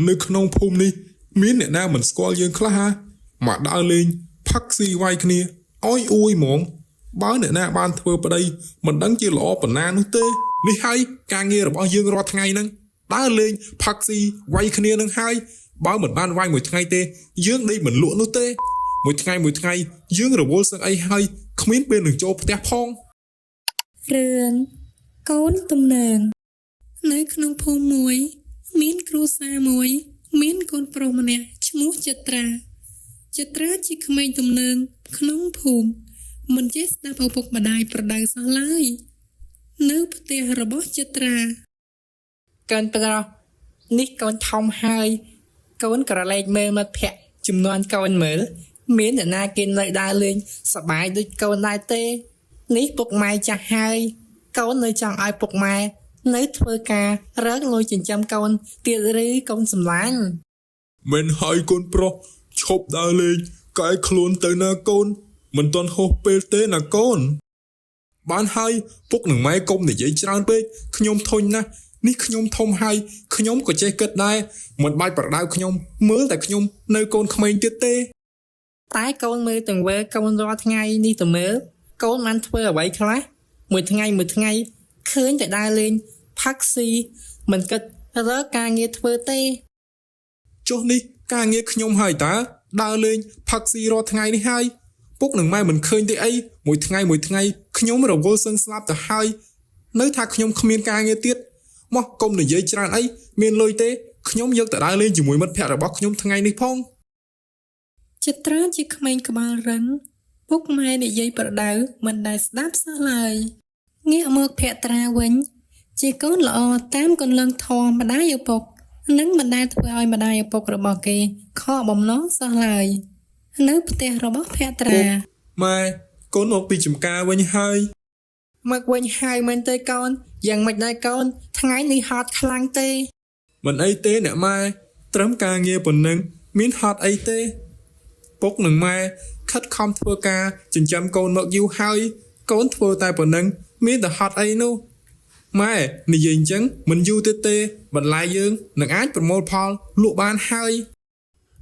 នៅក្នុងភូមិនេះមានអ្នកណាមិនស្គាល់យើងខ្លះហាមកដើរលេងផឹកស៊ីវាយគ្នាអយអួយហ្មងបើអ្នកណាបានធ្វើប្តីមិនដឹងជាល្អប៉ុណ្ណានោះទេនេះហើយការងាររបស់យើងរាល់ថ្ងៃហ្នឹងដើរលេងផឹកស៊ីវាយគ្នានឹងហើយបើមិនបានវាយមួយថ្ងៃទេយើងដេកមិនលក់នោះទេមួយថ្ងៃមួយថ្ងៃយើងរវល់សឹងអីហើយគ្មានពេលនឹងចូលផ្ទះផង រឿងកូនទំនើងនៅក្នុងភូមិមួយ មានគ្រួសារមួយ មានកូនប្រុសម្នាក់ឈ្មោះចិត្រាចិត្រាជាក្មេងទំនើងក្នុងភូមិមិនចេះស្ដាប់ឪពុកម្ដាយប្រដៅសោះឡើយនៅផ្ទះរបស់ចិត្រា កូនប្រុសនេះកូនធំហើយកូនក្រឡេកមើលមិត្តភក្តិចំនួនកូនមើល មានអ្នកណាគេនៅដើរលេងសប្បាយដូចកូនដែរទេ នេះពុកម៉ែចាស់ហើយកូននៅចង់ឲ្យពុកម៉ែនៅធ្វើការរកលុយចិញ្ចឹមកូនទៀតឬកូនសម្លាញ់ មិនហើយកូនប្រុសឈប់ដើរលេងកែខ្លួនទៅណាកូន មិនទាន់ហួសពេលទេណាកូន បានហើយពុកនឹងម៉ែកុំនិយាយច្រើនពេកខ្ញុំធុញណាស់នេះខ្ញុំធំហើយខ្ញុំក៏ចេះគិតដែរមិនបាច់ប្រដៅខ្ញុំមើលតែខ្ញុំនៅកូនក្មេងទៀតទេ តែកូនមើលទង្វើកូនរាល់ថ្ងៃនេះទៅមើលកូនបានធ្វើអ្វីខ្លះមួយថ្ងៃមួយថ្ងៃឃើញតែដើរលេងផឹកស៊ីមិនគិតរកការងារធ្វើទេ ចុះនេះការងារខ្ញុំហើយតើដើរលេងផឹកស៊ីរាល់ថ្ងៃនេះហើយពុកនឹងម៉ែមិនឃើញទេអីមួយថ្ងៃមួយថ្ងៃខ្ញុំរវល់សឹងស្លាប់ទៅហើយនៅថាខ្ញុំគ្មានការងារទៀតមកកុំនិយាយច្រើនអីមានលុយទេខ្ញុំយកទៅដើរលេងជាមួយមិត្តភក្តិរបស់ខ្ញុំថ្ងៃនេះផង ចិត្រាជាក្មេងក្បាលរឹងពុកម៉ែនិយាយប្រដៅមិនដែលស្ដាប់សោះឡើយងាកមកភក្ត្រាវិញ ជាកូនល្អតាមគន្លងធម៌ម្ដាយឪពុក និងមិនដែលធ្វើឲ្យម្ដាយឪពុករបស់គេខកបំណងសោះឡើយនៅផ្ទះរបស់ភក្ត្រា ម៉ែកូនមកពីចំការវិញហើយ មកវិញហើយមែនទេកូនយ៉ាងម៉េចដែរកូនថ្ងៃនេះហត់ខ្លាំងទេ មិនអីទេអ្នកម៉ែត្រឹមការងារប៉ុណ្ណឹងមានហត់អីទេពុកនឹងម៉ែខិតខំធ្វើការចិញ្ចឹមកូនមកយូរហើយកូនធ្វើតែប៉ុណ្ណឹងមានតែហត់អីនោះម៉ែនិយាយអញ្ចឹងមិនយូរទៀតទេបន្លែយើងនឹងអាចប្រមូលផលលក់បានហើយ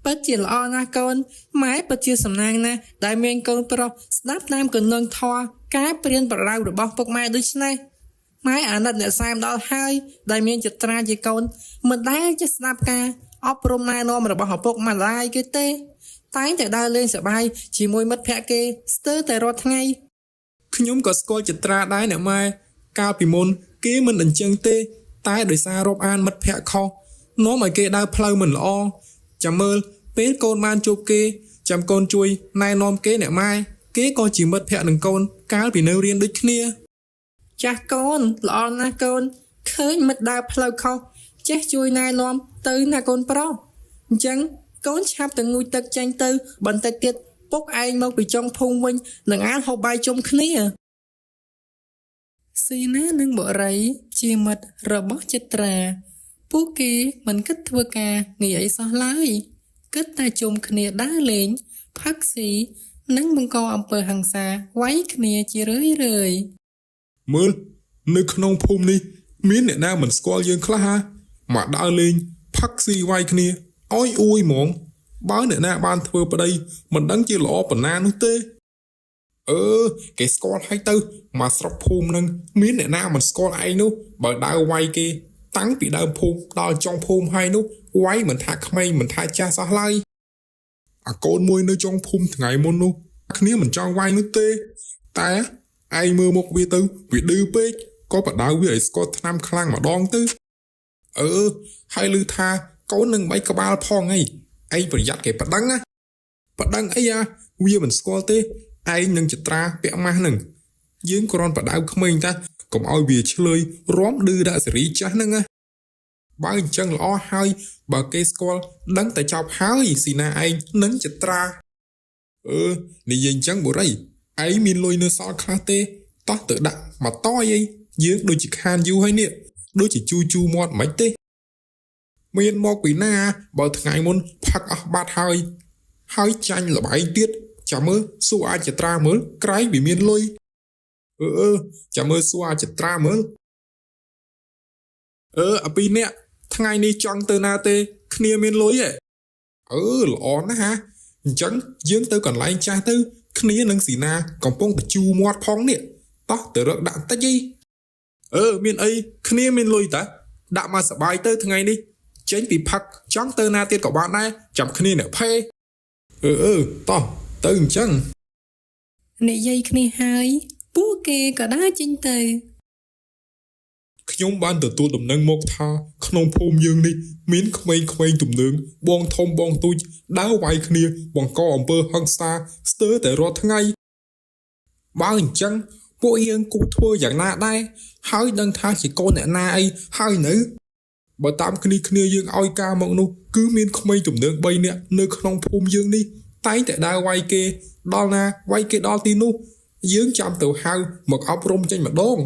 ពិតជាល្អណាស់កូនម៉ែពិតជាសំណាងណាស់ដែលមានកូនប្រុសស្ដាប់តាមគន្លងធម៌ការព្រៀនប្រដៅរបស់ពុកម៉ែដូច្នេះម៉ែអាណិតអ្នកសែមដល់ហើយដែលមានចត្រាជាកូនមិនដែលចេះស្ដាប់ការអប់រំណែនាំរបស់ឪពុកម្ដាយគេទេតែងតែដើរលេងសប្បាយជាមួយមិត្តភក្តិគេស្ទើរតែរាល់ថ្ងៃ ខ្ញុំក៏ស្គាល់ចត្រាដែរអ្នកម៉ែកាលពីមុនគេមិនអញ្ចឹងទេ តែដោយសាររាប់អានមិត្តភក្តិខុសនាំឲ្យគេដើរផ្លូវមិនល្អចាំមើលពេលកូនបានជួបគេចាំកូនជួយណែនាំគេអ្នកម៉ែគេក៏ជាមិត្តភក្តិនឹងកូនកាលពីនៅរៀនដូចគ្នា ចាស់កូនល្អណាស់កូនឃើញមិត្តដើរផ្លូវខុសចេះជួយណែនាំទៅណាកូនប្រុសអញ្ចឹងកូនឆាប់ទៅងូតទឹកចេញទៅ បន្តិចទៀតពុកឯងមកពីចុងភូមិវិញនឹងអានហូបបាយជុំគ្នា ស៊ីណានិងបុរីជាមិត្តរបស់ចិត្រា ពួកគេមិនគិតធ្វើការងារអីសោះឡើយគិតតែជុំគ្នាដើរលេងផឹកស៊ីនិងបង្កអំពើហិង្សាវាយគ្នាជារឿយៗ មើលនៅក្នុងភូមិនេះមានអ្នកណាមិនស្គាល់យើងខ្លះហាមកដើរលេងផឹកស៊ីវាយគ្នាអយអួយហ្មងបើអ្នកណាបានធ្វើប្តីមិនដឹងជាល្អប៉ុណ្ណានោះទេអឺគេស្គាល់ហើយទៅមកស្រុកភូមិនឹងមានអ្នកណាមិនស្គាល់ឯងនោះបើដើរវាយគេតាំងពីដើមភូមិដល់ចុងភូមិហើយនោះវាយមិនថាក្មេងមិនថាចាស់សោះឡើយអាកូនមួយនៅចុងភូមិថ្ងៃមុននោះគ្នាមិនចង់វាយនោះទេតែ ឯងមើលមុខវាទៅវាឌឺពេកក៏បដៅវាឲ្យស្គាល់ថ្នាំខ្លាំងម្ដងទៅអឺហើយឮថាកូននឹងបីក្បាលផងអីឯងប្រយ័ត្នគេប្តឹងណាប្តឹងអីអាវាមិនស្គាល់ទេឯងនឹងចត្រាពាក់ម៉ាស់នឹងយើងគ្រាន់បដៅក្មេងតាកុំឲ្យវាឆ្លើយរំឌឺដាក់សេរីចាស់ហ្នឹងណាបើអញ្ចឹងល្អហើយបើគេស្គាល់ដឹងតែចប់ហើយស៊ីណាឯងនឹងចត្រាអឺនិយាយអញ្ចឹងបុរី ឯងមានលុយនៅសល់ខ្លះទេតោះទៅដាក់មកតយអីយើងដូចជាខានយូរហើយនេះដូចជាជូជូមាត់មិនទេមានមកពីណាបើថ្ងៃមុនផឹកអស់បាត់ហើយហើយចាញ់លបែងទៀតចាំមើលសួរអាចត្រាមើលក្រែងវាមានលុយអឺអឺចាំមើលសួរអាចត្រាមើលអឺអាពីរនាក់ថ្ងៃនេះចង់ទៅណាទេ គ្នាមានលុយហ៎អឺល្អណាស់ហាអញ្ចឹងយើងទៅកន្លែងចាស់ទៅគ្នានឹងស៊ីណាកំពុងតែជូរមាត់ផងនេះតោះទៅរកដាក់បន្តិចអីអឺមានអីគ្នាមានលុយតាដាក់មកសបាយទៅថ្ងៃនេះចេញពីផឹកចង់ទៅណាទៀតក៏បានដែរចាំគ្នាអ្នកផេអឺអឺតោះទៅអញ្ចឹង និយាយគ្នាហើយពួកគេក៏ដើរចេញទៅ ខ្ញុំបានទទួលដំណឹងមកថាក្នុងភូមិយើងនេះមានក្មេងៗទំនើងបងធំបងទូចដើរវាយគ្នាបង្កអំពើហិង្សាស្ទើរតែរាល់ថ្ងៃបើអញ្ចឹងពួកយើងគួរធ្វើយ៉ាងណាដែរហើយដឹងថាជាកូនអ្នកណាអីហើយនៅបើតាមគ្នាគ្នាយើងឲ្យការមកនោះគឺមានក្មេងទំនើង3នាក់នៅក្នុងភូមិយើងនេះតែងតែដើរវាយគេដល់ណាវាយគេដល់ទីនោះយើងចាំទៅហៅមកអប់រំចេញម្ដង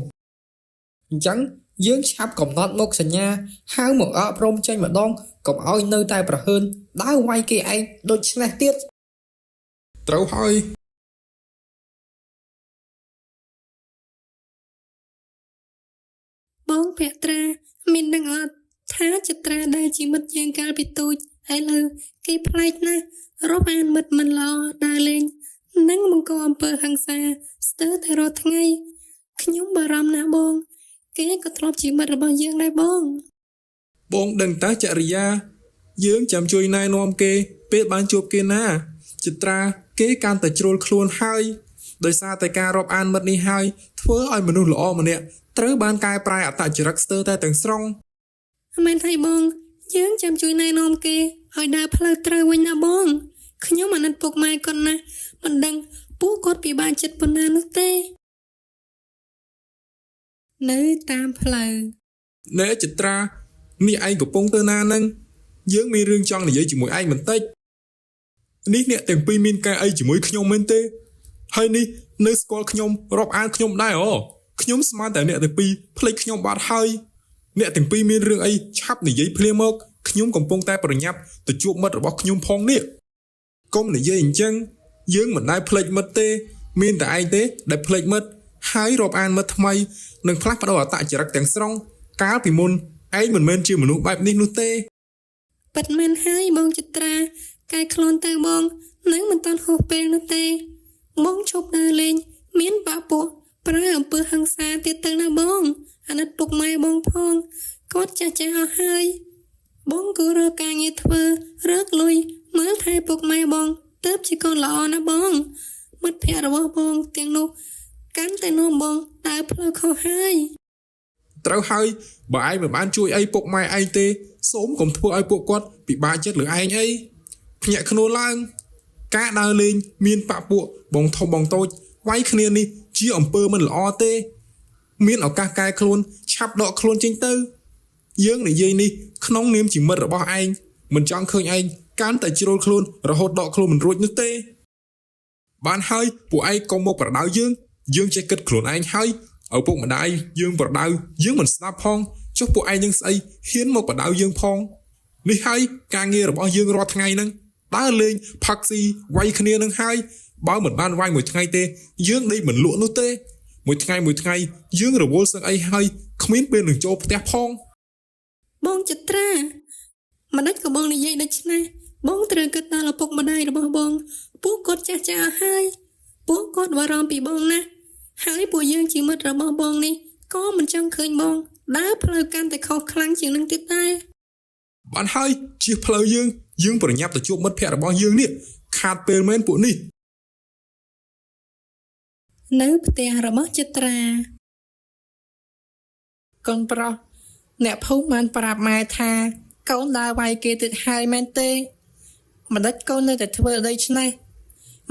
អញ្ចឹងយើងឆាប់កំណត់មុខសញ្ញាហៅមកអប់រំចេញម្ដងកុំឲ្យនៅតែប្រហើនដើរវាយគេឯងដូច្នេះទៀត ត្រូវហើយ បងភក្ត្រាមានដឹងអត់ថាចត្រាដែលជាមិត្តយើងកាលពីទូចឥឡូវគេប្លែកណាស់រាប់អានមិត្តមិនល្អដើរលេងនិងបង្កអំពើហិង្សាស្ទើរតែរាល់ថ្ងៃខ្ញុំបារម្ភណាស់បង គេក៏ធ្លាប់ជាមិត្តរបស់យើងដែរបង បងដឹងតាចរិយា យើងចាំជួយណែនាំគេ ពេលបានជួបគេណា ចិត្រាគេកាន់តែជ្រុលខ្លួនហើយដោយសារតែការរាប់អានមិត្តនេះហើយធ្វើឲ្យមនុស្សល្អម្នាក់ត្រូវបានកែប្រែអត្តចរិតស្ទើរតែទាំងស្រុង មែនហើយបង យើងចាំជួយណែនាំគេឲ្យដើរផ្លូវត្រូវវិញណាបងខ្ញុំអាណិតពុកម៉ែគាត់ណាស់មិនដឹងពួកគាត់ពិបាកចិត្តប៉ុណ្ណានោះទេនៅតាមផ្លូវ ណែចិត្រានេះឯងកំពុងទៅណាហ្នឹងយើងមានរឿងចង់និយាយជាមួយឯងបន្តិចនេះអ្នកទាំងពីរមានការអីជាមួយខ្ញុំមែនទេហើយនេះនៅស្គាល់ខ្ញុំរាប់អានខ្ញុំដែរអូខ្ញុំស្មានតែអ្នកទាំងពីរភ្លេចខ្ញុំបាត់ហើយអ្នកទាំងពីរមានរឿងអីឆាប់និយាយភ្លាមមកខ្ញុំកំពុងតែប្រញាប់ទៅជួបមិត្តរបស់ខ្ញុំផងនេះកុំនិយាយអញ្ចឹងយើងមិនដែលភ្លេចមិត្តទេ មានតែឯងទេដែលភ្លេចមិត្តហើយរាប់អានមិត្តថ្មីនិងផ្លាស់ប្ដូរអត្តចរិតទាំងស្រុងកាលពីមុនឯងមិនមែនជាមនុស្សបែបនេះនោះទេ ប៉ិតមែនហើយបងចិត្រាកែខ្លួនទៅបងនៅមិនតាន់ហួសពេលនោះទេ បងឈប់ដើរលេង មានបាក់ពួកប្រើអំពើហិង្សាទៀតទៅណាបង អាណិតពុកម៉ែបងផងគាត់ចាស់ចាស់អស់ហើយ បងគួររកការងារធ្វើរកលុយមើលថែពុកម៉ែបងទៅជាកូនល្អណាបង មិត្តភក្តិរបស់បងទាំងនោះកាន់តែនាំបងដើរផ្លូវខុសហើយ ត្រូវហើយបើឯងមិនបានជួយអីពុកម៉ែឯងទេសូមកុំធ្វើឲ្យពួកគាត់ពិបាកចិត្តលើឯងអីភ្ញាក់ខ្លួនឡើង ការដើរលេងមានបាក់ពួកបងធំបងតូចវាយគ្នានេះជាអំពើមិនល្អទេ មានឱកាសកែខ្លួនឆាប់ដកខ្លួនចេញទៅ យើងនិយាយនេះក្នុងនាមជាមិត្តរបស់ឯងមិនចង់ឃើញឯងកាន់តែជ្រុលខ្លួនរហូតដកខ្លួនមិនរួចនោះទេ បានហើយពួកឯងកុំមកប្រដៅយើងយើងចេះគិតខ្លួនឯងហើយឪពុកម្ដាយយើងប្រដៅយើងមិនស្ដាប់ផងចុះពួកឯងនឹងស្អីហ៊ានមកប្រដៅយើងផងនេះហើយការងាររបស់យើងរាល់ថ្ងៃហ្នឹងដើរលេងផឹកស៊ីវាយគ្នានឹងហើយបើមិនបានវាយមួយថ្ងៃទេយើងដេកមិនលក់នោះទេមួយថ្ងៃមួយថ្ងៃយើងរវល់សឹងអីហើយគ្មានពេលនឹងចូលផ្ទះផង បងចិត្រាមិនដេចក៏បងនិយាយដូច្នេះបងត្រូវគិតដល់ឪពុកម្ដាយរបស់បង ពួកគាត់ចាស់ចាស់អស់ហើយពួកគាត់បារម្ភពីបងណាស់ហើយពួកយើងជាមិត្តរបស់បងនេះក៏មិនចង់ឃើញបងដើរផ្លូវកាន់តែខុសខ្លាំងជាងនឹងទៀតដែរ បានហើយជៀសផ្លូវយើងយើងប្រញាប់ទៅជួបមិត្តភក្តិរបស់យើងនេះខាតពេលមែនពួកនេះ នៅផ្ទះរបស់ចិត្រា កូនប្រុសអ្នកភូមិបានប្រាប់ម៉ែថាកូនដើរវាយគេទៀតហើយមែនទេម្ដេចកូននៅតែធ្វើដូច្នេះ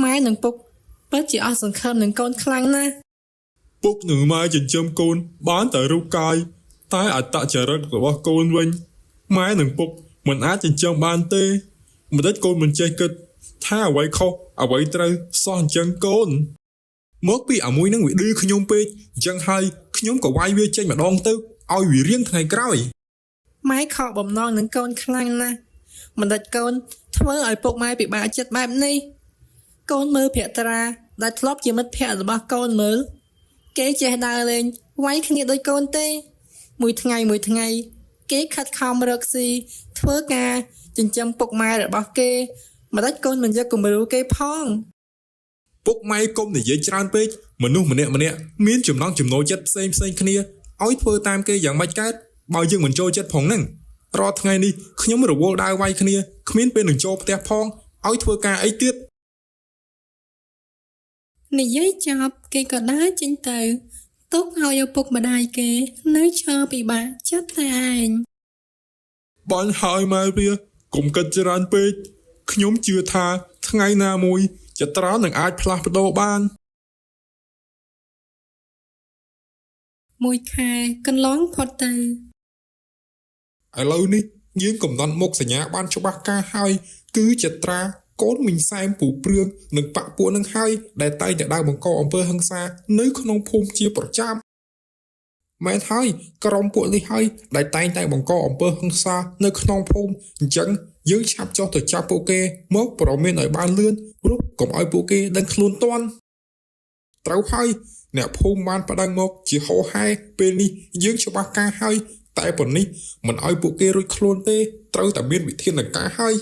ម៉ែនិងពុកពិតជាអស់សង្ឃឹមនឹងកូនខ្លាំងណាស់ ពុកនឹងម៉ែចិញ្ចឹមកូនបានតែរូបកាយតែអត្តចរិតរបស់កូនវិញម៉ែនិងពុកមិនអាចចិញ្ចឹមបានទេម្ដេចកូនមិនចេះគិតថាអ្វីខុសអ្វីត្រូវសោះអញ្ចឹងកូនមកពីអាមួយនឹងវាឌឺខ្ញុំពេកអញ្ចឹងហើយខ្ញុំក៏វាយវាចេញម្ដងទៅឲ្យវារៀងថ្ងៃក្រោយ ម៉ែខកបំណងនឹងកូនខ្លាំងណាស់មិនដេចកូនធ្វើឲ្យពុកម៉ែពិបាកចិត្តបែបនេះកូនមើលភក្ត្រាដែលធ្លាប់ជាមិត្តភក្តិរបស់កូនមើលគេចេះដើរលេងវាយគ្នាដូចកូនទេ មួយថ្ងៃមួយថ្ងៃ គេខិតខំរកស៊ីធ្វើការ ចិញ្ចឹមពុកម៉ែរបស់គេម្ដេចកូនមិនយកគំរូគេផង ពុកម៉ែកុំនិយាយច្រើនពេកមនុស្សម្នាក់ម្នាក់មានចំណង់ចំណូលចិត្តផ្សេងផ្សេងគ្នាឲ្យធ្វើតាមគេយ៉ាងម៉េចកើតបើយើងមិនចូលចិត្តផងហ្នឹងរាល់ថ្ងៃនេះខ្ញុំរវល់ដើរវាយគ្នាគ្មានពេលនឹងចូលផ្ទះផងឲ្យធ្វើការអីទៀត និយាយចប់គេក៏ដើរចេញទៅទុកឲ្យឪពុកម្ដាយគេ នៅឈរពិបាកចិត្តតែឯង បានហើយម៉ែវាកុំគិតច្រើនពេកខ្ញុំជឿថាថ្ងៃណាមួយចត្រានឹងអាចផ្លាស់ប្ដូរបាន មួយខែកន្លងផុតទៅ ឥឡូវនេះយើងកំណត់មុខសញ្ញាបានច្បាស់ការហើយ គឺចត្រាកូនមីងសែមពូព្រឿងនិងបាក់ពួកនឹងហើយដែលតែងតែដើរបង្កអំពើហិង្សានៅក្នុងភូមិជាប្រចាំមែនហើយក្រុមពួកនេះហើយដែលតែងតែបង្កអំពើហិង្សានៅក្នុងភូមិអញ្ចឹងយើងឆាប់ចុះទៅចាប់ពួកគេមកប្រមានឲ្យបានលឿនព្រោះកុំឲ្យពួកគេដឹងខ្លួនទាន់ត្រូវហើយអ្នកភូមិបានប្តឹងមកជាហោហែពេលនេះយើងច្បាស់ការហើយតែប៉ុណ្នេះមិនឲ្យពួកគេរួចខ្លួនទេត្រូវតែមានវិធានការហើយ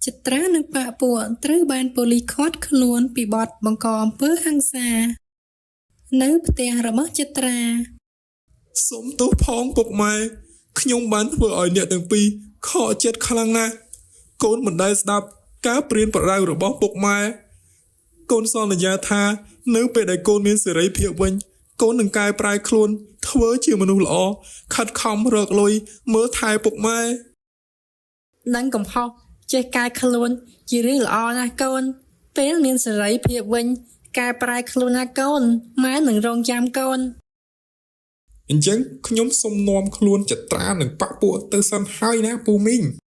ចិត្រានិងបាក់ពួកត្រូវបានប៉ូលីសឃាត់ខ្លួនពីបទបង្កអំពើហិង្សា នៅផ្ទះរបស់ចិត្រា សូមទោសផងពុកម៉ែខ្ញុំបានធ្វើឲ្យអ្នកទាំងពីរខកចិត្តខ្លាំងណាស់កូនមិនដែលស្ដាប់ការព្រៀនប្រដៅរបស់ពុកម៉ែកូនសន្យាថា នៅពេលដែលកូនមានសេរីភាពវិញ កូននឹងកែប្រែខ្លួន ធ្វើជាមនុស្សល្អខិតខំរកលុយមើលថែពុកម៉ែ ដឹងកំហុសចេះកែខ្លួន ជារឿងល្អណាស់កូន ពេលមានសេរីភាពវិញ កែប្រែខ្លួនណាកូនម៉ែនឹងរងចាំកូន អញ្ចឹងខ្ញុំសូមនាំខ្លួនចត្រានិងបាក់ពួកទៅសិនហើយណាពូមីង។